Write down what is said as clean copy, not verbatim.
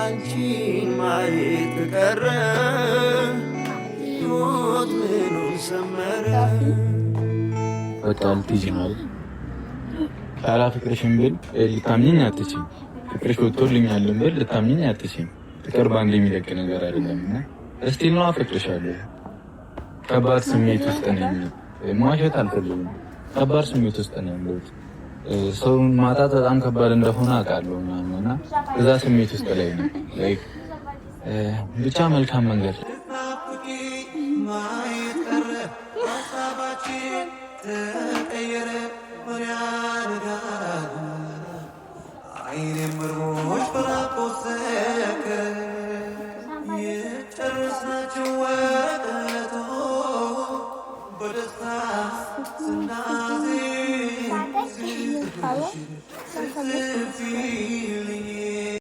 አንቺን ማየት ቀረ፣ ሕይወት ምኑን ሰመረ። በቃ ልትይጂ ነው አይደል? ካላፍቅርሽም ብል ልታምኚኝ አትችይም። ፍቅርሽ ወጥቶልኛልም ብል ልታምኚኝ አትችይም። ፍቅር በአንድ የሚለቅ ነገር አይደለም እና still ነው፣ አፈቅርሻለሁ። ከባድ ስሜት ውስጥ ነኝ። መዋሸት አልፈልግም። ከባድ ስሜት ውስጥ ነው ያለሁት። ሰውን ማጣት በጣም ከባድ እንደሆነ አውቃለሁ ምናምን እና እዛ ስሜት ውስጥ ላይ ነው። Like ብቻ መልካም መንገድ። ማየት ቀረ ሀሳባችን።